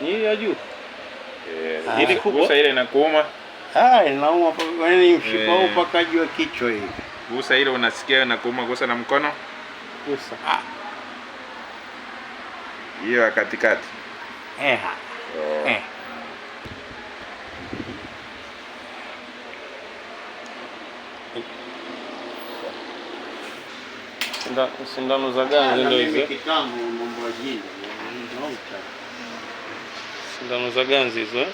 Ni ya juu. Eh, Ili kubwa. gusa ile inakuuma. Ah, inauma yaani mshipa huu Eh. mpaka juu ya kichwa hii. Gusa ile unasikia inakuuma, gusa na mkono. Gusa. Hiyo ya katikati. Eh. Oh. Eh. Sindano za ganzi ndio hizo. Mimi kitambo mambo ya jini. Long time. Sindano za ganzi hizo. Eh?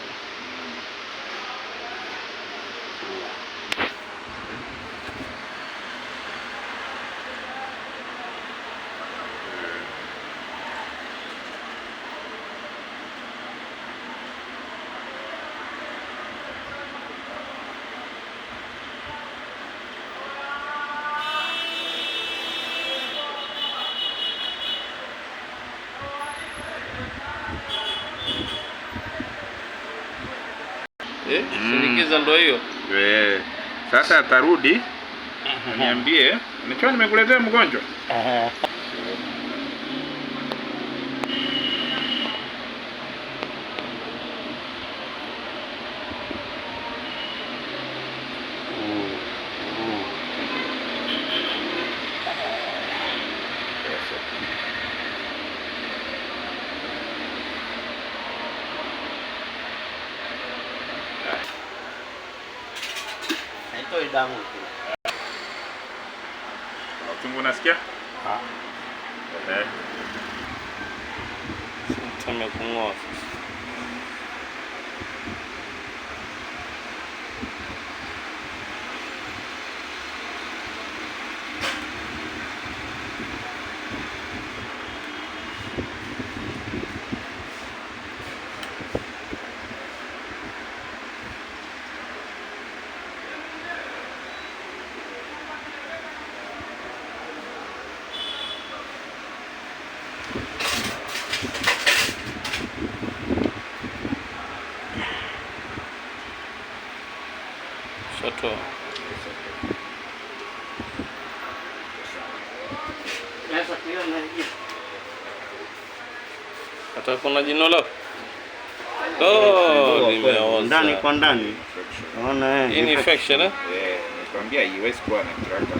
Eh, shinikiza ndo hiyo. Eh. Sasa atarudi niambie, nikiwa nimekuletea mgonjwa. Haitoi damu tu. Kuna uchungu unasikia? Ah. Eh. Time ya kung'oa sasa. Shatoa. Naweza kuiona hiyo. Hata kuna jino lako? Oh, limeoza. Ndani kwa ndani. Naona eh. Hii ni infection eh? Eh, nikwambia haiwezi kuwa na kiraka.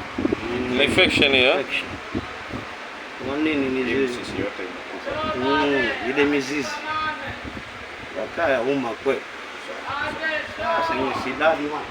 Ni infection hiyo. eh? Infection. Kwa nini Hii mizizi? mizizi yote imekufa. Ile mizizi. Yakaa ya uma kweli. Sasa ni sidadi bwana.